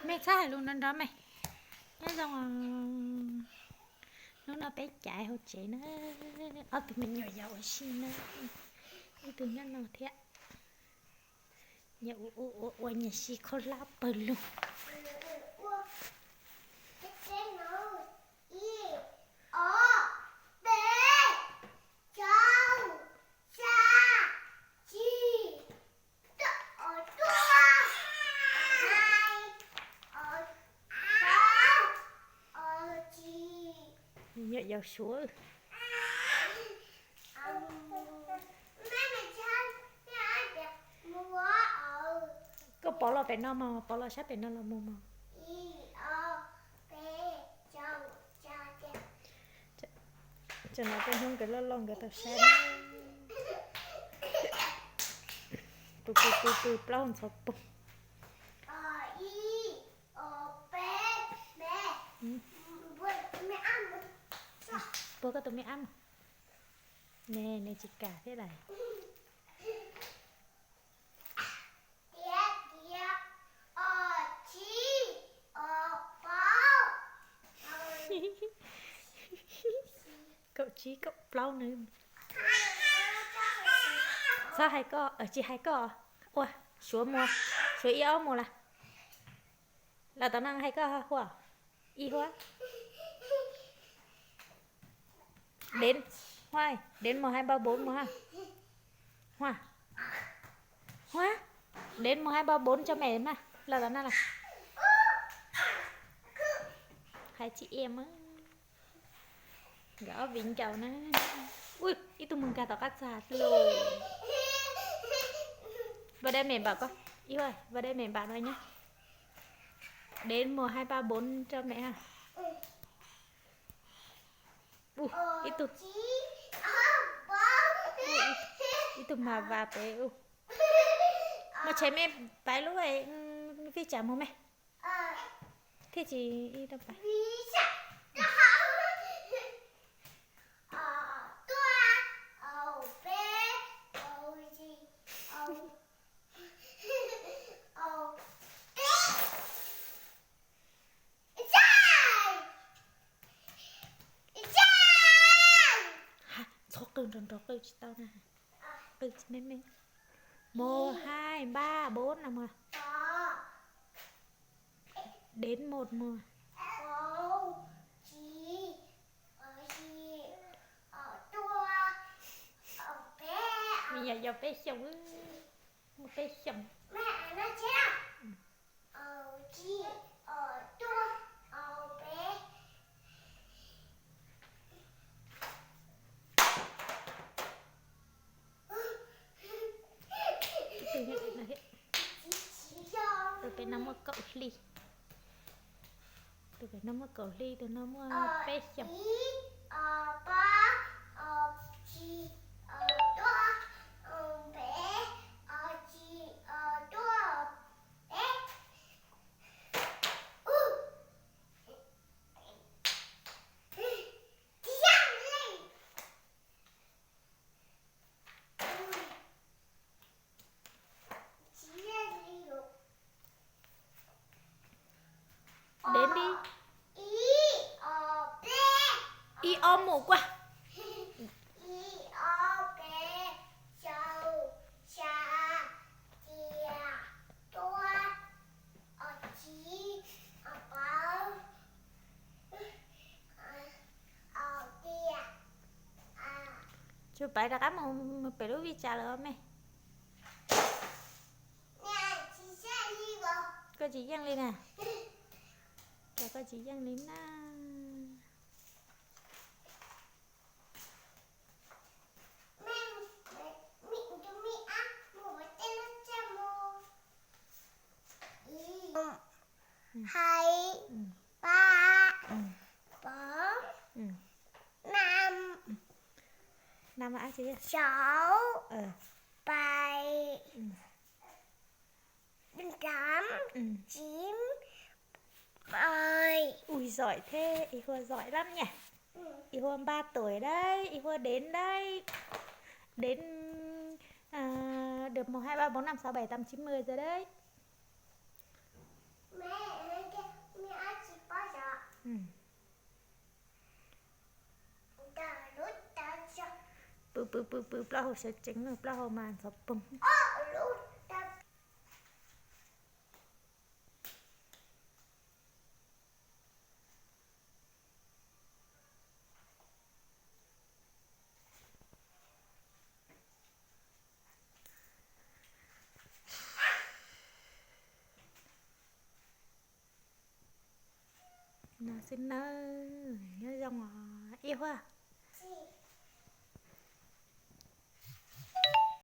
Mej txhob hais lus nrov nrov mej. Nyob zoo, hnub no peb caiv hauv tsev na, ob tug me nyuam yaus ua si na, ib tug nyob no thiab. Nyias ua ua ua ua nyias si khaub hlab pawg lug. Nyuam yaus suav. Koj pov los pem no mog, pov los sab pem no los mus mog. Tsam no peb hnub nkawd loj loj nkawd tau saib na. Pw pw pw pw plaub ntxhov poog. Puag koj tus me ab mus. Ne, nws tsis kam thiab lawm. Kaum tsib kaum plaub nws. Txhob hais koj, tsis hais koj. Ua, suav mus, suav ib ob mus lawm. Los tom no hais koj huaj, ib huaj. Đến, Hoa, đến một hai ba bốn mùa ha. Hoa, Hoa, đến một hai ba bốn cho mẹ na. Los tom no los. Hais tsis êm. Nkawd ob viv ncaus na. Ui, ib tug mus nkag tom qab txag lawm. Vào đây mẹ bảo con. Ib, vào đây mẹ bảo nó nhé. Đến một hai ba bốn cho mẹ ha. Ub, ib tug, ub, ib tug mas vas pem ub. Mas tshem me pais lub vij tsam mus me. Thiaj tsis ib rau pais. Ntxhov qw nrov nrov qw tsis tau na. Qw tsis me me. Một hai ba bốn no mog. Đến một mùa. Me nyuam yaus peb xyoos, muaj peb xyoos. Tus pem no muaj kaum hli. Tus pem no muaj kaum hli, tus no muaj peb xyoos. Đến đi. Ib ob mus kuaj. Tsuas pais rov qab mus pem lub vij tsam lawm me. Koj tsis yeej li na. Cas koj tsis yeej li na. Hai, ba, bốn, năm, năm, sáu, bảy, tám, chín, mười. Ui, giỏi thế, Y Hua giỏi lắm nha. Y Hua ba tuổi đấy, Y Hua đến đấy. Đến, à, được một, hai, ba, bốn, năm, sáu, bảy, tám, chín, mười rồi đấy. Pw pw pw pw, plaub hau sawv tsees no, plaub hau mas ntxhov poog. No xwb nawb, nyob zoo os ib huaj.